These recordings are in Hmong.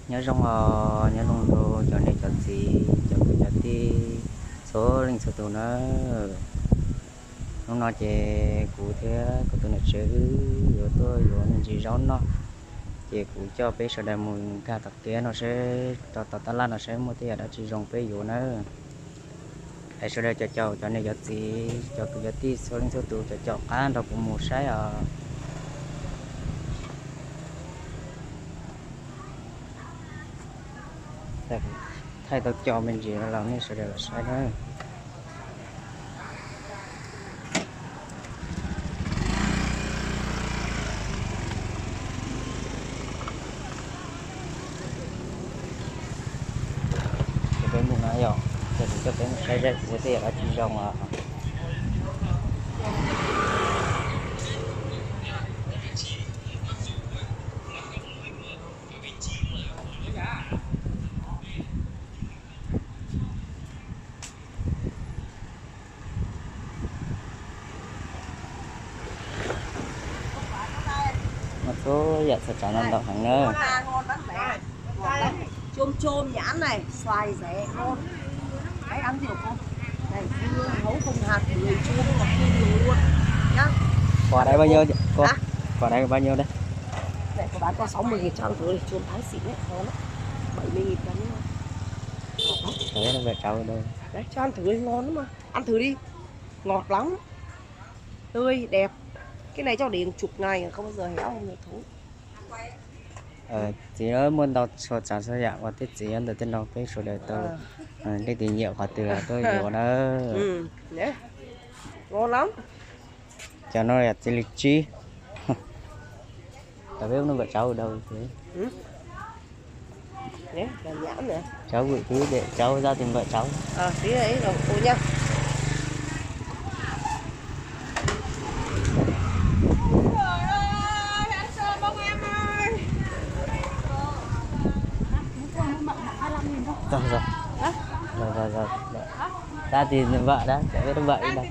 Nyob zoo os, nyob zoo rau cov niam cov txiv, cov kwv cov tij, txhua leej txhua tus nawb. Hnub no ces kuv thiab kuv tus niam tsev wb yuav tuaj yuav me ntsis zaub noj, ces kuv coj peb sawv daws mus nkag tom kiab no seb, rau tom tab laj no seb muaj tej yam dab tsi zoo peb yuav nawb. Es sawv daws caum caum cov niam cov txiv, cov kwv cov tij txhua leej txhua tus caum caum qab nrog kuv mus saib os. Thaij tau co me ntsis los nej sawv daws los saib na. Ces peb mus na yom, ces kuv coj peb mus saib saib kuv tej yam dab tsi zoo os. Muaj txhua yam txhua tsav no ntau heev na. Chôm chôm, nhà ăn này, xoài rẻ ngon. Đấy, ăn thử không? Này, dưa hấu không hạt, gửi chôm ngọt như đường luôn nhá. Quả đấy bao nhiêu chị? Hả? Quả đấy bao nhiêu đây? Này, của bạn có sáu mươi nghìn cho ăn thử đi, chôm Thái xịn đấy, ngon lắm. Bảy mươi nghìn cho nhá. Đấy, cho ăn thử đi, ngon lắm mà. Ăn thử đi. Ngọt lắm. Tươi, đẹp. Cái này cho để chục ngày không bao giờ héo, không bao giờ thối. Txiv muaj ntau txhua tsav txhua yam uas tej txiv ntawm tej no peb sawv daws tau leej twg nyiam qhov twg los tuaj yuav na. Cov no yog txiv li tsib. Tam peb npawm tsauv daus. Tsauv vwm twb dam tsauv zaj tis npawm tsauv. Zaj tis npawm dab, tam peb npawm ib dab.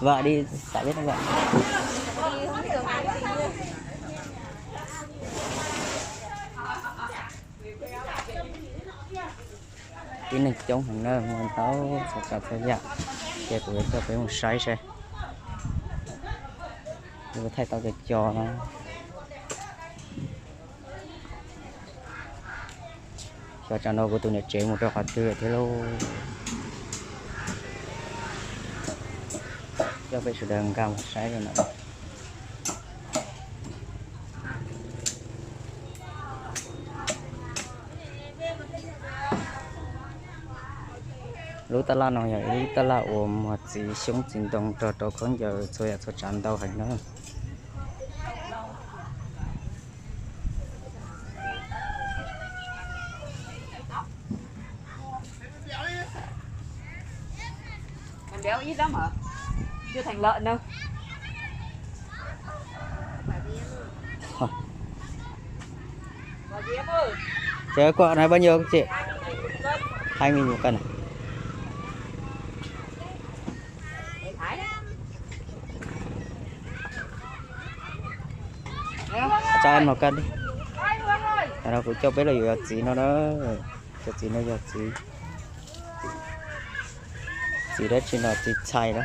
Vawm li, tam peb npawm. Tib neeg coob heev na, muaj ntau txhua tsav txhua yam, ces kuv yuav coj peb mus saib saib. Kuv thaij tau cov co no. Xyov tsam no kuv tus niam tsev mus rau qhov twg lawm thiab lauj. Coj peb sawv daws nkag mus saib li no. Lub taj laj no yog ib lub taj laj uas muag txiv xyoob txiv ntoo rau rau khaub ncaws txhua yam txhua tsav ntau heev na. Béo ít lắm hả? Chưa thành lợn đâu. Chớ quạ này bao nhiêu chị? Hai nghìn một cân à? Cho ăn một cân đi. Rồi kuv coj peb los yuav cov txiv no na. Cov txiv no yog txiv, txiv dab tsi no, txiv txhais na.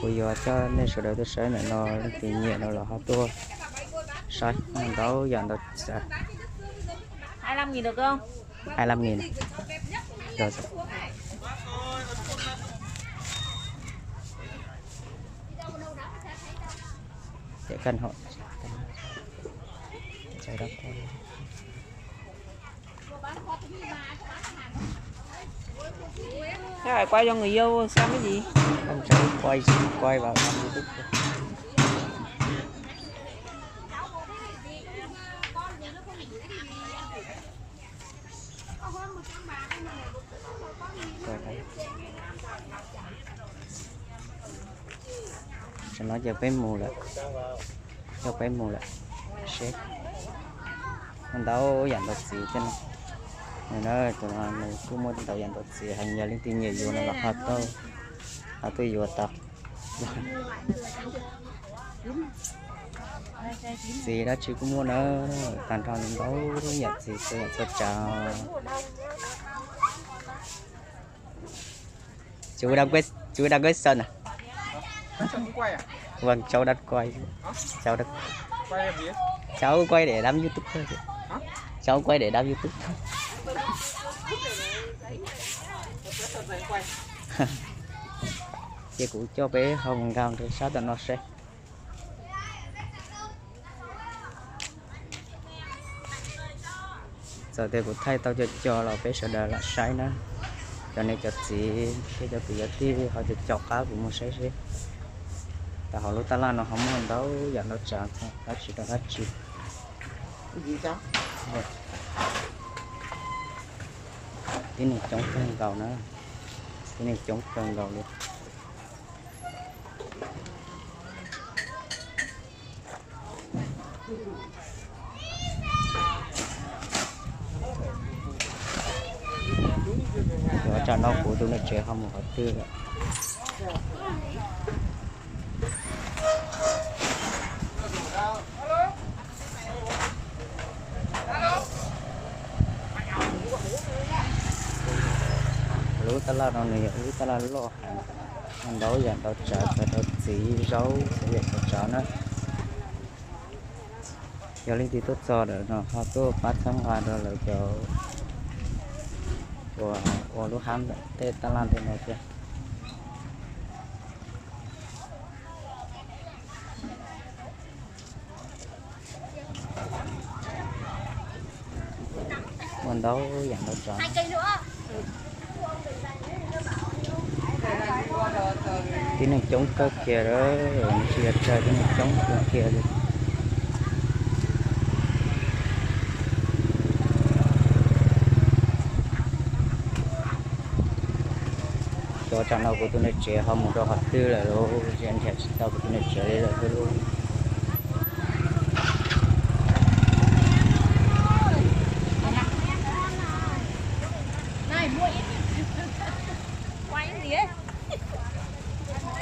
Kuv yuav coj nej sawv daws tuaj saib ntawm no, leej twg nyiam no los ho tuaj saib, ntau yam ntau tsav. Hai lăm nghìn. Để căn hộ. Sao lại quay cho người yêu xem cái gì? Không, cháu quay, quay vào trong YouTube. Tam no ces peb mus lawm, coj peb mus lawm seb. Ntau yam ntau txiv thiab no. Nws na, tus no nws kuj muaj ntau yam ntau txiv heev, yog leej twg nyiam yuav no los ho tuaj, ho tuaj yuav tau. Txiv dab tsi kuj muaj na, tag nrho ntau yam txiv txhua yam txhua tsav. Chú đang quay, chú đang quay sao nè? Vâng, cháu đang quay. Cháu đang, cháu quay để đăng YouTube thôi chị. Cháu quay để đăng YouTube thôi. Ces kuv coj peb ho mus nkag rau sab tom no seb. Txawm tias kuv thaij tau co co los peb sawv daws lam saib na. Cov niam cov txiv thiab cov kwv cov tij ho co co qab kuv mus saib seb. Tam hauv lub taj laj no ho muaj ntau yam ntau tsav dab tsi rau dab tsi. Tib neeg coob kawg nkaus na, tib neeg coob kawg nkaus li. Cov tsam no kuv tus niam tsev ho mus qhov twg lawm. Lub taj laj no nws yog lub taj laj loj heev, ntau yam ntau tsav, txawv rau txiv zaub txhua yam txhua tsav na. Yog leej twg tuaj txog ntawm no ho tuaj pab txhawb nqa rau lawv cov uas ua lub hab ntawm tej taj laj ntawm no thiab. Muaj ntau yam ntau tsav. Tib neeg coob kawg kiag lawm, tsis yog tsawg, tib neeg coob kawg kiag li. Cov tsam no kuv tus niam tsev ho mus rau qhov twg lawm lauj, nrhiav tsis tau kuv tus niam tsev li lawm lauj.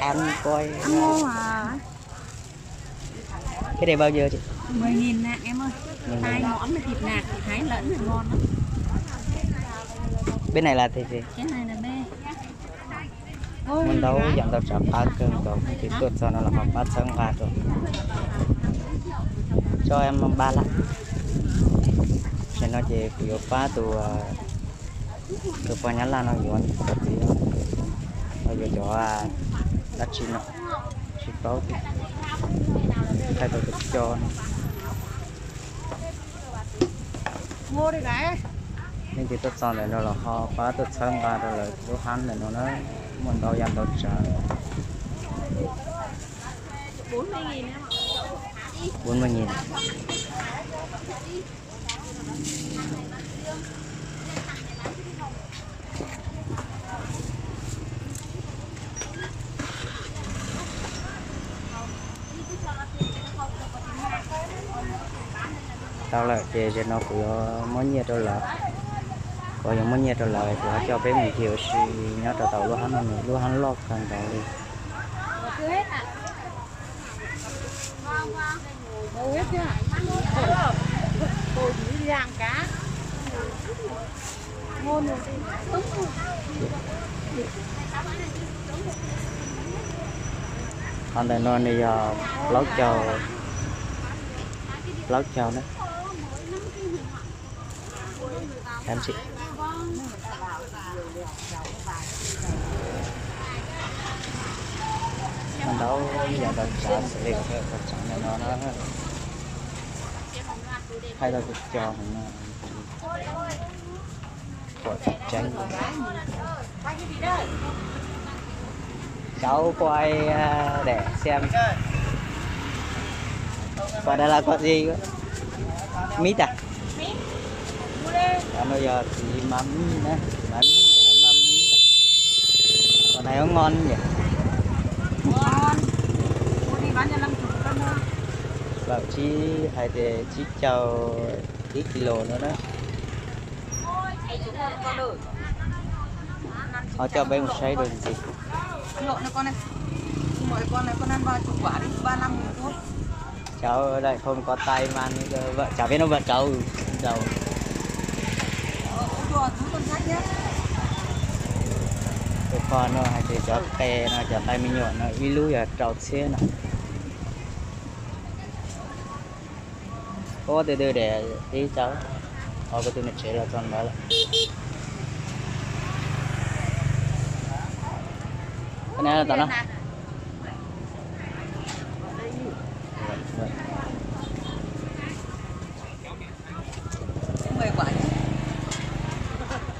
Ăn coi. Ăn ngon à. Cái này bao nhiêu chị? Mười nghìn nè em ơi. Mười nghìn. Hai món thịt nạc, thịt Thái lẫn ngon lắm. Bên này là thịt gì? Cái này là bê. Muaj ntau yam ntau tsav qab kawg nkaus, leej twg tuaj txog no los ho pab txhawb nqa rau. Cho em ba lab. Tam no ces kuv yuav pab tus, tus pog Nyab Laj no yuav cov txiv, yuav cov dab tsi no tsis paub, thaij tau cov co no. Leej twg tuaj txog ntawm no los ho pab tuaj txhawb nqa rau lawv lub hab ntawm no na, muaj ntau yam ntau tsav. Bốn mươi nghìn. Tau lawm ces zaum no kuv yuav muab nyiaj rau lawv, kuv yuav muab nyiaj rau lawv, kuv ho coj peb mus ncig ua si nyob rau tom lub hab no, lub hab loj kawg nkaus li. Qhov ntawm no nws yog plaub caug, plaub caug na. Ntau yam ntau tsav xws li cov tsav ntawm no na, thaij tau cov co heev no. Pom tseeb tseeb. Cháu quay, à, để xem. Quả này là quả gì? Mít à? Cov no yog txiv ma mít na, txiv ma mít, ma mít. Quả này có ngon không nhỉ? Ngon. Mua đi bán cho năm chục cân thôi. Lawm tsib, hais tias tsib caug ib kilo no na. Ho coj peb mus saib dua ntxiv. Lộn này con này. Mua con này con ăn ba chục quả đi, ba năm nghìn thôi. Cháu lại không có tay mang, cháu biết nó vợ cháu đầu. Tus poj no hais tias cov qe no, cov qe me nyuam no ib lub yog rau txhiab no. Ua twg twg de ib cov, o, kuv tus niam tsev los txog ntawd lawm. Tom no.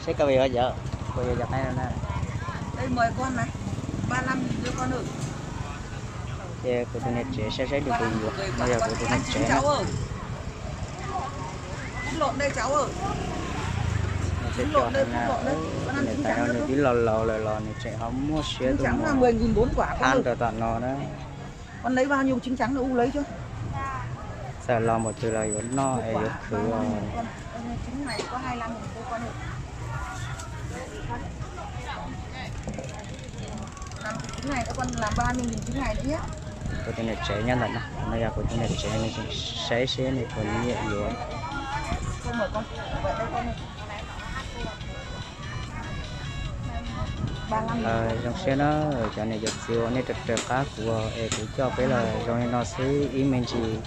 Seb koj yuav cov, kuv yuav cov qe no na. Ces kuv tus niam tsev saib saib nws puas yuav, no yog kuv tus niam tsev na. Nws tseem cov na, nws tais no nws twb laus laus lawm los nws tseem ho muaj siab tuaj mus thab rau tom no na. Txawm los npaum twg los yuav noj es yuav khwv os. Kuv tus niam tsev nyob ntawm no, no yog kuv tus niam tsev, nws tseem saib seb nws puas nyiam yuav. Zoo siab na, cov niam cov txiv uas nej raws raws qab kuv es kuv coj peb los zoo li no xwb, ib me ntsis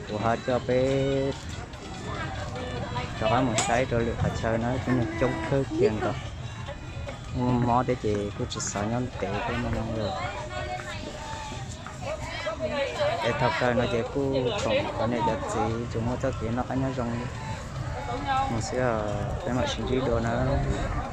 kuv ho coj peb rov qab mus saib rau lwm qhov chaw na, coob coob kawg kiag nkaus. Muaj mob thiab ces kuj tsis xav nyob ntev thiab no lawm. Es thaum kawg no ces kuj foom cov niam cov txiv tsuas muaj txoj kev noj qab nyob zoo mus xwb, peb mam sib ntsib dua nawb.